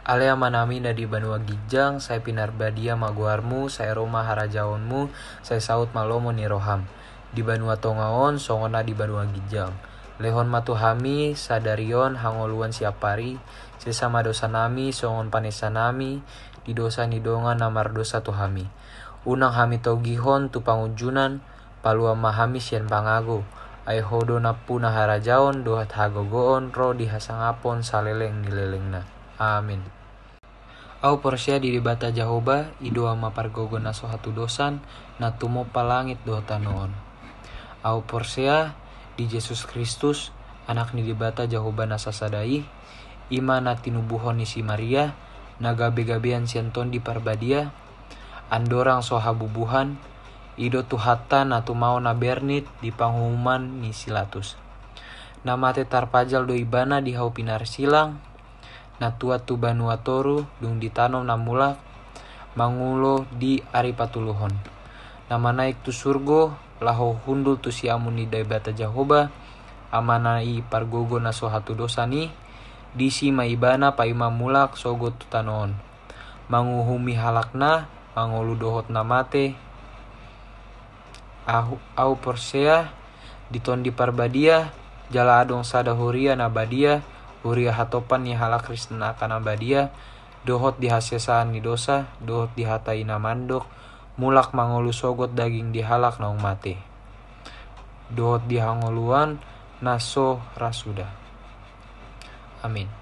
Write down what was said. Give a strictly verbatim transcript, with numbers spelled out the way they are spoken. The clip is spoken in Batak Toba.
Ale Amanami na di banua ginjang, sai pinarbadia ma goarmu, sai ro ma harajaonmu, sai saut ma lomo ni roham. Di banua tonga on songon na di banua ginjang. Lehon ma tu hami sadari on hangoluan siapari, sesa ma dosanami songon panesanami di dosa ni dongan na mardosa tu hami. Unang hami togihon tu pangunjunan, palua ma hami sian pangago, ai Ho do nampuna harajaon dohot hagogoon ro di hasangapon saleleng ni lelengna. Amin. Ahu porsea di Debata Jahowa, i do Ama pargogo na so hatudosan, na tumompa langit dohot tano on. Ahu porsea di Jesus Kristus, Anak ni Debata Jahowa na sasada i, i ma na tinubuhon ni si Maria, na gabegabean sian Tondi Parbadia, andorang so habubuhan, i do Tuhanta na tumaon na bernit di panguhuman ni si Latus. Na mate tarpajal do Ibana di hau pinarsilang, na tuat tu banua toru, dung ditanom na mulak mangulo di ari patoluhon. Na manaek tu surgo laho hundul tu siamun ni Debata Jahowa, Amana i pargogo na so hatudosan i, disi ma Ibana paima mulak sogot tu tano on, manguhumi halak na mangolu dohot na mate. Ahu, ahu porsea di Tondi Parbadia, jala adong sada huria na badia, huria hatopan ni halak Kristen angka na badia, dohot di hasesaan ni dosa, dohot di hata i na mandok, mulak mangolu sogot daging di halak naung mate, dohot di hangoluan na so ra suda. Amin.